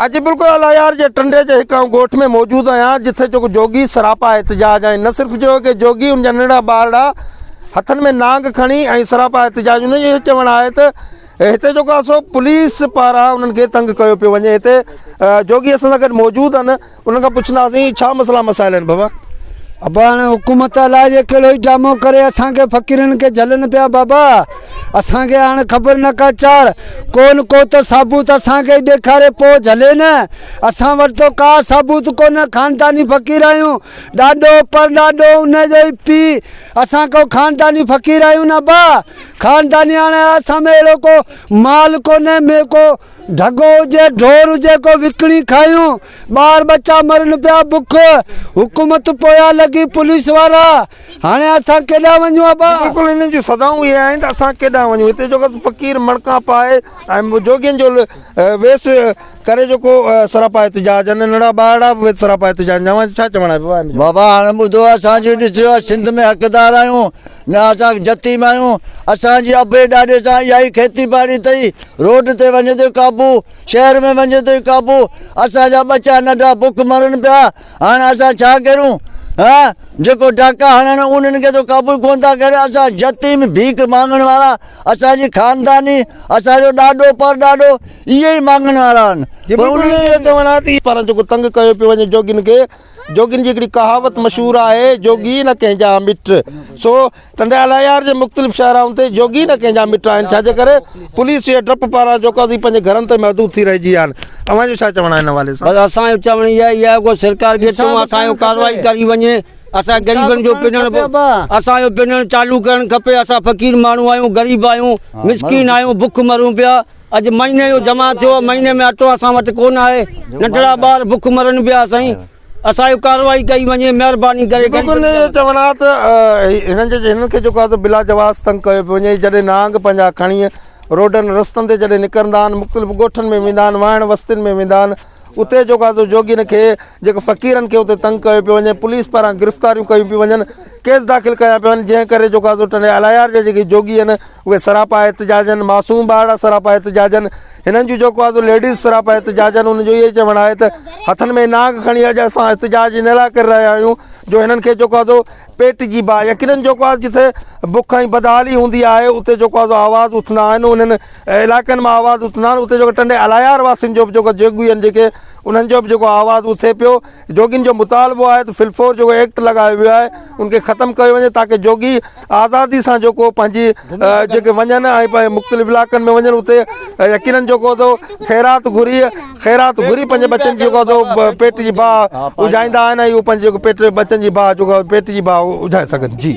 اڄ بلڪل الايار جي ٽنڊي جي هڪ آئون ڳوٺ ۾ موجود آهيان جتي جيڪو جوڳي سراپا احتجاج آهن نه صرف جو ڪي جوڳي ان جا ننڍڙا ٻارڙا هٿن ۾ نانگ کڻي ۽ سراپا احتجاج انهن جو اهو چوڻ آهي ته هتي جيڪو آهي سو پوليس پاران انهن کي تنگ ڪيو پيو وڃي هتي جوڳي اسان سان گڏ موجود آهن انهن کان پڇنداسين ڇا مسئلا مسائل آهن بابا. ابا هاڻي حڪومت الائجي ڪهڙو ئي ڊرامو ڪري اسان کي فقيرن کي جهلن پيا بابا اسان کي هاڻي خبر نه ڪا چار ڪو نه ڪو ته ثابوت اسان کي ڏيکاري پوء جهلي نه اسان وٽ ته ڪا ثابوت ڪونه خانداني فقير آهيون ڏاڏو پر ڏاڏو ان جو ئي پيء اسان ڪو خانداني فقير آهيون نه ابا خانداني هاڻي اسان ۾ اهڙو ڪو مال ڪونهي ۾ ڪو ڍڳو هجي ڍور هجي ڪو وڪڻي کايون ٻار ٻچا مرن پيا بک حڪومت پويان لڳي پوليس وارا هاڻي اسان ڪيڏانهن وڃون ابا. بلڪل هنن جون صدائون اهي آهن ته اسان ڪيڏانهن وڃون هتي جيڪو فقير مڻڪا پائي ۽ جوڳين جو ويس ڪري جيڪو سراپا احتجاج آهن ننڍڙا ٻارڙا به سراپا احتجاج آهن اوهان جو ڇا چوڻ آهي بابا هن جو. بابا هاڻي ٻڌو اسان جي ڏسيو سنڌ ۾ حقدار آهيون نه اسان جتيم آهيون اسان جي ابي ڏاڏي سان اها ئي کيتي ٻاڙي اٿئي روڊ تي وڃي ٿو قابو شهر ۾ وڃي ٿو قابو اسان جا ٻچا ننڍا بک مرن پيا هاڻي اسان ڇا ڪريون ها جيڪو ڊاڪا هڻن انهن کي تو قابو ڪون ٿا ڪري اسان يتيم ڀيڪ مانگڻ وارا اسان جي خانداني اسان جو ڏاڏو پر ڏاڏو اهي ئي مانگڻ وارا آهن پر انهن جو چوڻ آهي ته پر جيڪو تنگ ڪيو پيو وڃي جوڳين کي جوڳين جي هڪڙي ڪهاوت مشهور آهي جوڳي نه ڪنهن جا مٽ سو ٽنڊي الهيار جي مختلف شهرائن تي جوڳي نه ڪنهن جا مٽ آهن ڇا جي ڪري پوليس جي ڊپ پاران جوڪا ٿي پنهنجي گهرن تائين محدود ٿي رهجي ويا آهن اوهان جو ڇا چوڻ آهي ان حوالي سان؟ بس اسان جو چوڻ اها ئي آهي ڪو سرڪار کي تون اسان جو ڪارروائي ڪري وڃي اسان غريبن جو پنڻ اسان جو پنڻ چالو ڪرڻ کپي اسان فقير ماڻهو آهيون غريب آهيون مسڪين آهيون بک مرون پيا اڄ مهيني جو جمع ٿيو آهي مهيني ۾ اٽو اسان وٽ ڪونه آهي ننڍڙا ٻار بک مرن پيا سائين اسان جو ڪارروائي ڪئي وڃي مهرباني ڪري بلڪل هن جو چوڻ آهي ته هنن جي هنن کي جيڪو آهي بلا جواز تنگ ڪيو پيو وڃي جڏهن نانگ پنهنجا کڻي روڊن رستن تي جڏهن نڪرندا آهن مختلف ڳوٺن ۾ ويندا آهن واهڻ وستين ۾ ويندا آهن اتي جيڪو آهي سو جوڳين کي جيڪو فقيرن کي اتي تنگ ڪيو پيو وڃي پوليس پاران گرفتاريون ڪيون پيون وڃن ڪيس داخل ڪيا پيا وڃن جنهن ڪري جيڪو آهي سو ٽنڊي الهيار جا جيڪي جوڳي آهن اهي سراپا احتجاج آهن معصوم ٻارڙا سراپا احتجاج آهن هنن جون جيڪو آهي سو ليڊيز سراپا احتجاج آهن انهن جو اهو چوڻ آهي ته هٿن ۾ نانگ کڻي اڄ اسان احتجاج ان لاء ڪري رهيا آهيون جو هنن کي جيڪو آهي سو پيٽ جي باهه يقينن جيڪو آهي جتي بک ۽ بدحالي هوندي آهي اتي جيڪو آهي سو آواز اٿندا آهن انهن علائقن مان آواز اٿندا آهن اتي جيڪو ٽنڊي الهيار واسين جو به جيڪو جوڳي آهن جيڪي انهن جو به جيڪو آواز اٿي پيو جوڳين جو مطالبو آهي ته فلفور جيڪو ايڪٽ لڳايو ويو آهي ان کي ختم ڪيو وڃي تاڪه جوڳي آزادي سان جيڪو پنهنجي جيڪي وڃن ۽ پنهنجي مختلف علائقن ۾ وڃن اتي يقينن جيڪو تو خيرات گهري خيرات گهري پنهنجي ٻچن جي جيڪو تو پيٽ جي باهه اجهائيندا آهن ۽ اهو پنهنجي جيڪو پيٽ ٻچن جي باهه جيڪو پيٽ جي باهه اجهائي سگهن جي.